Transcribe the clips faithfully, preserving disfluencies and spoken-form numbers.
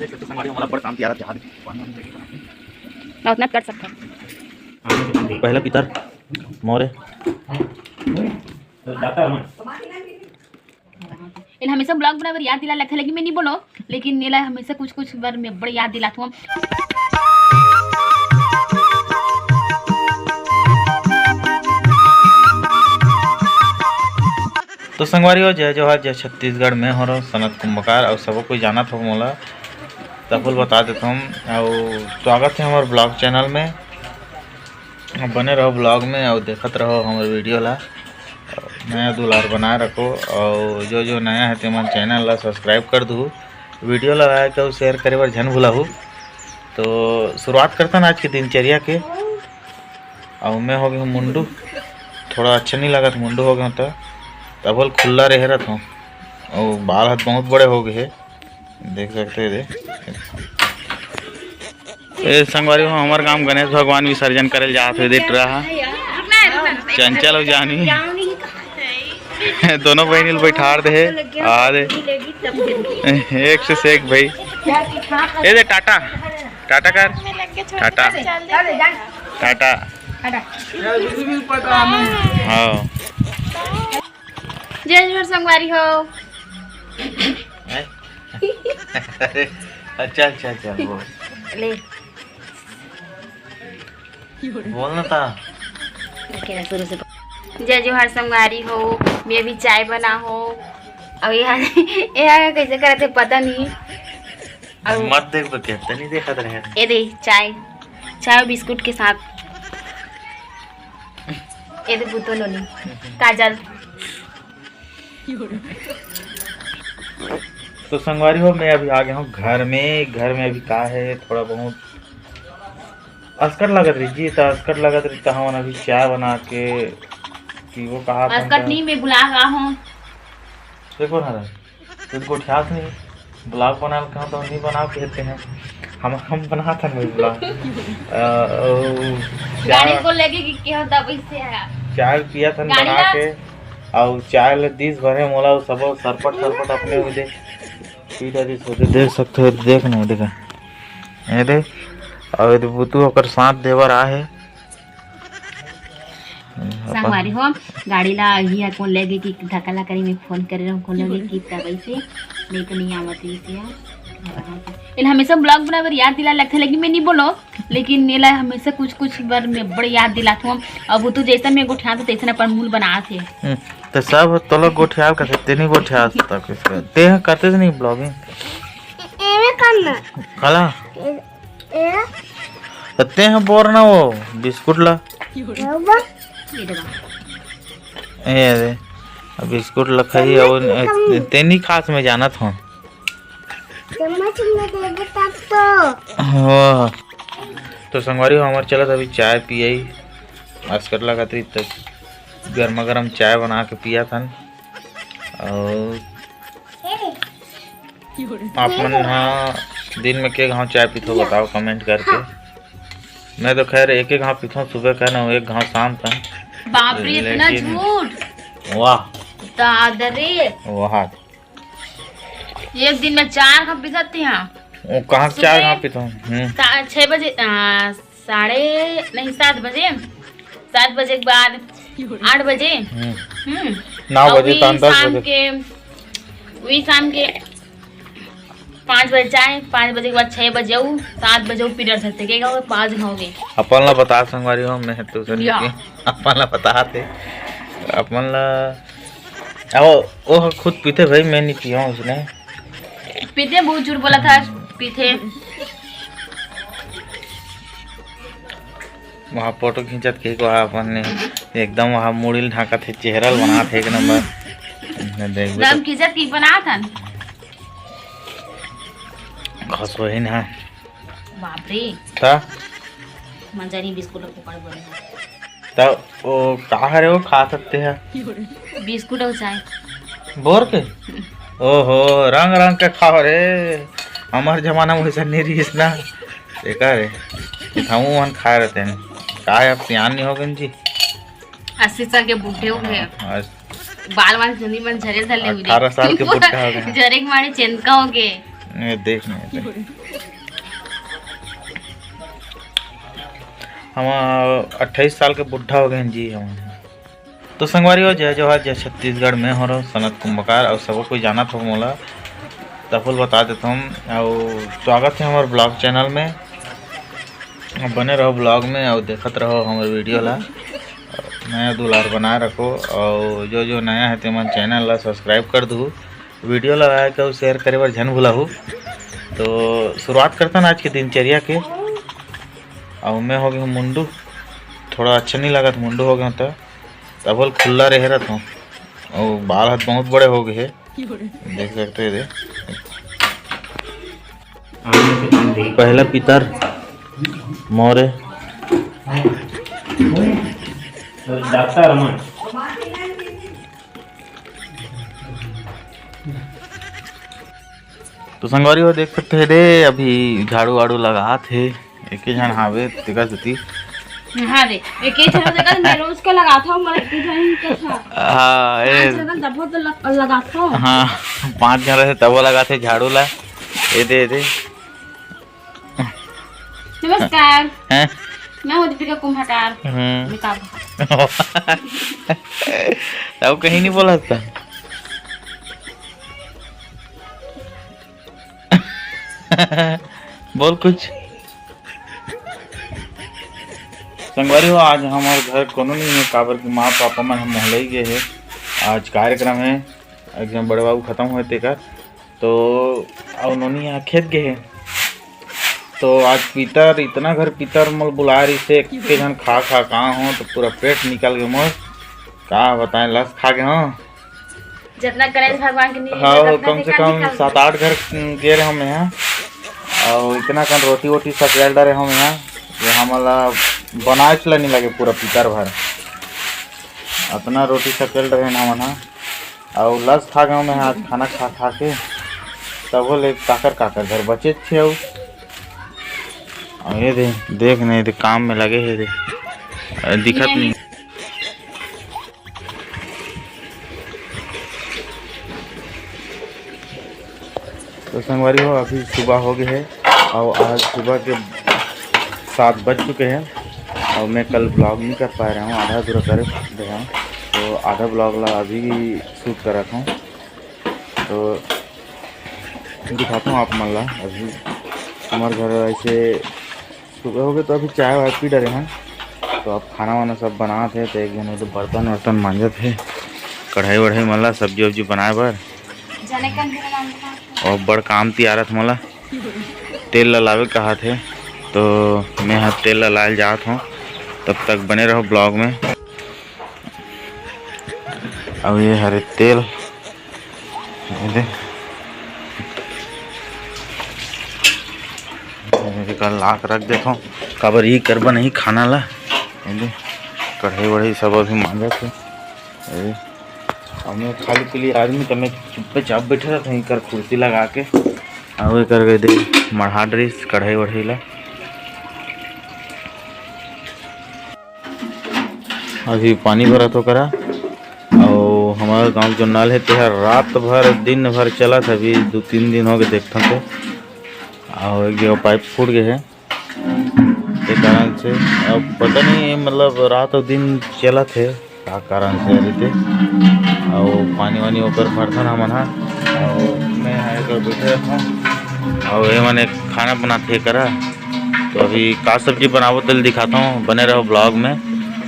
अउ उतना कर सकथव। पहला पितर मोरे। एला हमेशा ब्लॉग बनाए बर याद दिला लगथे, लेकिन मैं नहीं बोलो, लेकिन एला हमेशा कुछ कुछ बार मैं बड़े याद दिलाथूं। तो संगवारी हो, जय जोहार, जय छत्तीसगढ़। मैं हो रहो सनत कुंभकार, अउ सबो कोई जानत हो मोला, तब बोल बता देता हूँ। अउ स्वागत है हमारे ब्लॉग चैनल में। बने रहो ब्लॉग में अउ देखत रहो हमर वीडियो ला। नया दुलार बनाए रखो, अउ जो जो नया है तेमन चैनल ला सब्सक्राइब कर दू, वीडियो ला लाइक अउ शेयर करे बर झन भुलाहू। तो शुरुआत करतन आज के दिनचर्या के। अउ मैं हो गए हूँ मुंडू, थोड़ा अच्छा नहीं लगत मुंडू हो गए हूँ तो, तब बोल खुल्ला रह रहत हूँ। अउ बाल हाथ बहुत बड़े हो गए हैं, देख सकते हैं दे। ए संगवारी हो, हमर गांव गणेश भगवान विसर्जन करे जात हे, देख रहा चंचल अउ जानी दोनों बहिनी ल बैठार दे हे। आ दे, एक से, से एक भाई। ए दे टाटा, टाटा कर, टाटा, टाटा। हाँ। जय जोहार संगवारी हो। हैं? अच्छा, अच्छा, अच्छा, बोल। ले। बोल ना ता। ओके, शुरू से। जय जोहार संगवारी हो, मैं अभी चाय बना हो। अब यहाँ, यहाँ कैसे करते पता नहीं। अब मत देख बे, कहते नहीं देखत रहे। ये दे चाय, चाय और बिस्कुट के साथ। ये दे बुतो नोनी, काजल। तो संगवारी हो, मैं अभी आ गया हूँ घर में। घर में अभी का है, थोड़ा बहुत अस्कट लगत रही जी, तो अस्कट लगत रही, तो हमन अभी चाय बना के पीबो कहा था असकट उनका। नहीं, मैं बुला रहा हूँ। देखो ना, तुझ गोठियास नहीं, ब्लॉग बना के तो नहीं बना के देते हैं। हम, हम बनात हन भाई ब्लॉग। अ, अउ गाड़ी चाय, को लेके कि क्या होता वैसे है। चाय पिया थन गाड़ी बना ला। के, अउ चाय ले दिस भरे मोला, अउ सबो सरपट, सरपट अपने हुए दे। पी डाली सोचे, देख सकते हो, देख नहीं, देखा। ये दे, अउ ये दे बुतू ओकर साथ देवर आ है। संगवारी हो, गाड़ी ला ही है, कौन लेगे कि धक्का ला करी, मैं फोन करे रहूं, कौन लेगे कि तब ऐसे, नहीं तो नहीं आवत है इसे। एला हमेशा ब्लॉग बनाए बर याद दिला लगथे, लेकिन मैं नहीं बोलो, लेकिन एला हमेशा कुछ कुछ बार मैं बड़े याद दिलात हूँ। अब वो तो जैसा मैं गोठियात हूँ, तैसे अपन मूल बनात हे। हम्म, तो सब तोला गोठियाल का, तेनी गोठियाल तक इसका। ते करते से नहीं ब्लॉगिंग। एमे करना। काला? ए, ए। तो ते हैं बोर ना वो बिस्कुट ला। बाबा। ये दे। ए दे। अब बिस्कुट ला खाई, चम्मच अब में ए, कम। तेनी खास में जानत हूँ। चम्मच में दे दे तब तो। हाँ। तो संगवारी हो, हमार चलत अभी चाय पियई। अस्कट लगत रही तो गर्मा गर्म चाय बना के पिया थन। अउ आप मन हा दिन में के घाव चाय पीथो, बताओ कमेंट करके। मैं तो खैर एक एक घाव पीथो, सुबह का ना, एक घाव शाम का। बाप रे, इतना लेकिन झूठ। वाह। दादा रे। वाह। एक दिन में चार घाव पीथत यहाँ। वो कहाँ से चार सुबह घाव पीथो? हम्म। सा-, छः बजे, आ, साढ़े, नहीं, सात बजे, सात बजे के बाद आठ बजे। हम्म। हम्म। नौ और बजे वही तो दस शाम बजे। के, वही शाम के पाँच बजे चाय, पाँच बजे के बाद छः बजे आऊ, सात बजे आऊ पीरियड रहते, के का हो, पाँच घाव हो गए। अपन ला बता संगवारी हो, मैं तो सुन या। के अपन ला बता थे, अपन ला, ओ, ओ खुद पीते भाई, मैं नहीं पिया हूँ उसने। पीते, बहुत झूठ बोला था, पीते। वहाँ फोटो खींचत के को अपन ने एकदम वहाँ मुड़ी ल ढांकत हे, चेहरा ल बनात हे एक नंबर। ने देख बे एकदम तो खींचत की बनात हन। खस वही ना। बाप रे। ता? मजा नहीं बिस्कुट को पकड़ बोले। त ओ का हरे वो खा सकते हैं? बिस्कुट और चाय। बोर के? ओहो, रंग रंग के खाओ रे। हमार जमाना में वैसा नहीं रहीस ना। देखा रे, हमू मन खाए रहते हैं। का है, अब सियान नहीं हो गए जी। अस्सी साल के बूढ़े हो गए। हाँ, आज बाल वाल चुनी मन झरे धर ले हुए। अठारह साल के बुड्ढा हो गए। झरे के मारे चेंदका हो गए। ये देख नहीं, देख। हम अट्ठाईस साल के बुढ़ा हो गए हैं जी हम। तो संगवारी हो, जय जोहार, जय छत्तीसगढ़। मैं हो रहो सनत कुंभकार और सबको कोई जानत हो मोला, तफुल बता देता हूँ। और स्वागत है हमारे ब्लॉग चैनल में। बने रहो ब्लॉग में और देखत रहो हमारे वीडियो ला। नया दुलार बनाए रखो और जो जो नया है तेमन चैनल ला सब्सक्राइब कर दू। वीडियो ला लाइक और शेयर करे बर झन भुलाहू। तो शुरुआत करता ना आज के दिनचर्या के। और मैं हो गया हूँ मुंडू, थोड़ा अच्छा नहीं लगत मुंडू हो गया हूँ तो तबल खुल्ला रहे रहत हूँ। और बाल हाथ बहुत बड़े हो गए हैं, देख सकते हैं दे। पहला पितर मोरे। डॉक्टर रमन। तो संगवारी हो देख सकते हैं रे, अभी झाड़ू वाड़ू लगात हे, एक ही झन हावे तेकर सेती। हाँ रे, एक ही झन तेकर, मैं रोज के लगात हूँ, मैं एक ही झन के था। हाँ, ए। पाँच झन तभो तो लग-, लगात हूँ। हाँ, पाँच झन रहे तभो लगात हे झाड़ू ला। ए दे, ए दे। नमस्कार। हैं? मैं हूँ दीपिका कुंभकार। हम्म। निकाल। तब कहीं नहीं बोला था। बोल कुछ। संगवारी हो, आज हमारे घर कोनो नहीं है, काबर कि माँ पापा मन हम मोहलई गए हैं। आज कार्यक्रम है, एक जन बड़े बाबू खत्म हुए तेकर, तो अउ नोनी यहाँ खेत गए हैं। तो आज पितर, इतना घर पितर मोल बुला रही से, एक के झन खा खा कहाँ हो, तो पूरा पेट निकल गए मोर। का बताएं, लस खा गए हो। जितना गणेश भगवान के नहीं, हाँ, जितना कम से देखा कम निकल सात गया। आठ घर गे रहे हम यहाँ, और इतना कन रोटी वोटी सकेल डरे हम यहाँ, ये हमला बनाए ला नहीं लगे पूरा पितर भर, इतना रोटी सकेल रहे ना हमन हा। और लस खा गए मैं आज खाना खा खा के, तब ले काकर काकर घर बचे छे। और और ये दे, देख नहीं दे, काम में लगे है दे, अ, दिखत नहीं। तो संगवारी हो, अभी सुबह हो गए है और आज सुबह के सात बज चुके हैं और मैं कल ब्लॉग नहीं कर पा रहा हूँ, आधा अधूरा कर रहा हूँ। तो आधा ब्लॉग ला अभी शूट कर रखा हूँ, तो दिखाता हूँ आप मन ला। अभी हमारे घर ऐसे सुबह हो गए, तो अभी चाय वाय पी डरे हैं, तो अब खाना वाना सब बनात हे। तो एक जन तो बर्तन वर्तन मांजत हे, कढ़ाई वढ़ाई मन ला, सब्जी वब्जी बनाए बर। जाने कन भी बनाना था। और बड़ काम तियारत मोला, तेल ला लावे कहा थे, तो मैं हा तेल ला लाए जात हूँ। तब तक बने रहो ब्लॉग में। अब ये हरे तेल, ये दे। ये कल ला के रख देथों, काबर ई करबा नहीं खाना ला। ये दे, कढ़ाई वढ़ाई सब अभी मांजत हे। ये दे, अब मैं खाली पीली आदमी, तो मैं चुप्पे चाप बैठे रहता हूँ, कर कुर्सी लगा के। अब ये करके दे, मढ़ा डरिस कढ़ाई वढ़ाई ला। अभी पानी भरत हो करा, अउ हमारे गांव जो नल है, तेहा रात भर, दिन भर चलत है। अभी दो तीन दिन हो गए देखथन तो, अउ एक जगह पाइप फूट गए है, ते कारण से अब पता नहीं, मतलब, रात और दिन चलत है, का कारण से रीते। अउ पानी वानी ओकर भरथन हमन हा, अउ मैं हा एकर बैठे रहथन, अउ ये मन एक खाना बनाथे करा। तो अभी का सब्जी बनाबो, तेल दिखाता हूँ, बने रहो ब्लॉग में।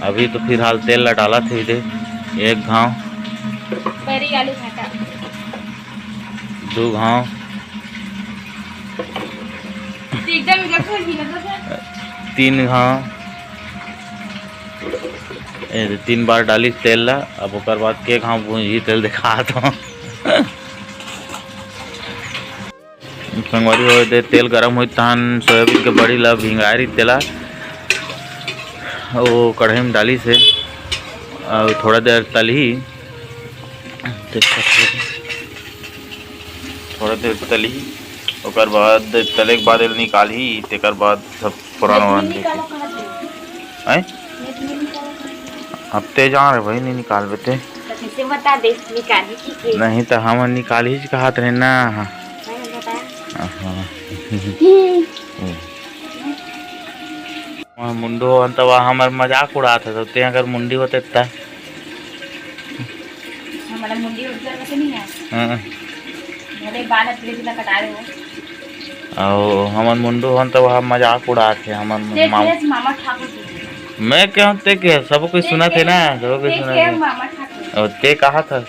अभी तो फिलहाल तेल ला डालत हे दे, एक घाव, बैरी आलू भाटा। दो घाव, एकदम इधर से हिला था। तीन घाव, ए, तीन बार डाली तेल ला। अब ओकर बाद के घाव भूंजी, तेल दिखात हूँ। संगवारी हो, दे तेल गरम होई, तहन सोयाबीन के बड़ी ला भिंगारी तेला, वो कढ़ाई में डाली से, और थोड़ा देर तलही, देख सकते हो, थोड़ा देर तलही, ओकर बाद तले के बाद एला निकालही, तेकर बाद सब पुराना वाला निकालो। हैं? अब ते जा रे भाई, नहीं निकालबे ते। तो कैसे बता दे, निकाली की के? नहीं तो हम निकाल ही कहत रहे ना। नहीं बता। आहा। हम्म। हम्म। वहाँ मुंडू होवन त वहाँ हमर मजाक उड़ात हे, त ते अगर मुंडी होते त। हमारा मुंडी उज्जर वैसे नहीं है। हाँ। भले बाल धीरे धीरे कटा रहे हो। अउ हमन मुंडू होवन त वहाँ मजाक उड़ात हे, हमन ते माम- केस मामा ठाकुर जी। मैं कहूँ ते के, सब कोई ते सुनत हे के, ना, सब कोई ते सुनत के हे। मामा ठाकुर। अउ ते कहा था?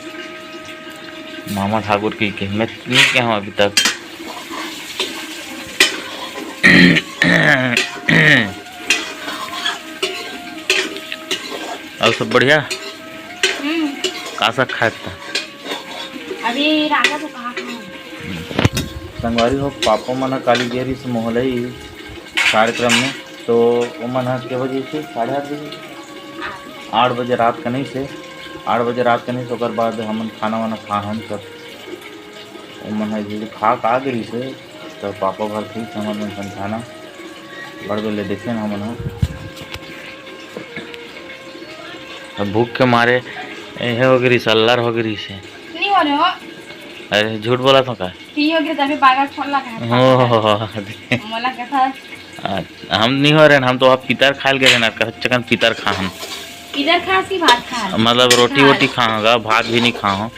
मामा ठाकुर की के, मैं नहीं कहूँ अभी तक। अउ सब बढ़िया? हम्म। का साग खाए था? अभी राजा तो कहा था। संगवारी हो, पापा मन ह काली गे रहिस मोहलई कार्यक्रम में, तो ओमन ह के बजे से? साढ़े आठ बजे, आठ बजे रात कने से, आठ बजे रात कने से, ओकर बाद हमन खाना वाना खा हन सब। ओमन ह जे खा का गे रहिस हे, त पापा भर खाइस, हमन मन खाना बड़ बेर ले देखे न हमन ह। अब भूख के मारे एहे हो गे रहिस, अल्लर हो गे रहिस हे। नहीं हो रहे हो। अरे झूठ बोला तो का? नहीं हो गे, तभी बागा छोड़ लगा है। हो, हो, हो, हो। मोला कथा। आ, हम नहीं हो रहे, हम तो आप पितर खाए ल गे रहे ना, कह चकन पितर खा हम। पितर खा सी भात खा? मतलब रोटी भात। वोटी खा होगा, भात भी नहीं खा हो,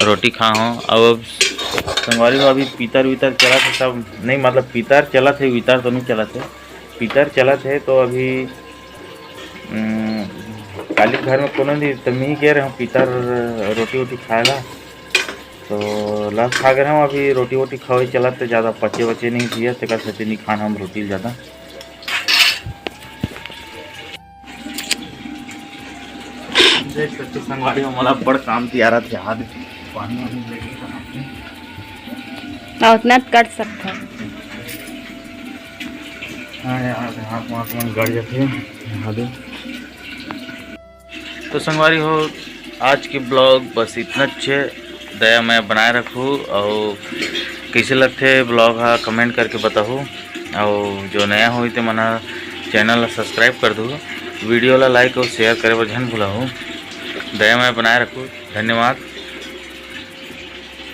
रोटी खा हो। अब संगवारी हो अभी पितर वितर चलत हे सब, नहीं मतलब पितर चलत हे, वितर तो नहीं चलत हे, पितर चलत हे। तो अभी, उम, काली घर में कोनो नहीं, तो मैं ही गे रहे हूँ पितर रोटी वोटी खाए ला। तो लस खा गे हूँ, अभी रोटी वोटी खावे चलत, तो ज़्यादा पचे वचे नहीं दिया, तेकर सेती नहीं खान हम रोटी ज़्यादा। देख सकते संगवारी हो, मोला बड़ काम तियारत हे, हाथ पानी वानी लगे। अउ उतना कट सकता है। हाँ यार, हाथ वाथ मन गड़ जाते हैं, हाथ। तो संगवारी हो, आज के ब्लॉग बस इतना हे। दया मया बनाए रखू, अउ कैसे लगथे ब्लॉग हा, कमेंट करके बताहू। अउ जो नया होई ते मन हा चैनल ला सब्सक्राइब कर दू, वीडियो ला लाइक अउ शेयर करे बर झन भुलाहू। दया मया बनाए रखू, धन्यवाद।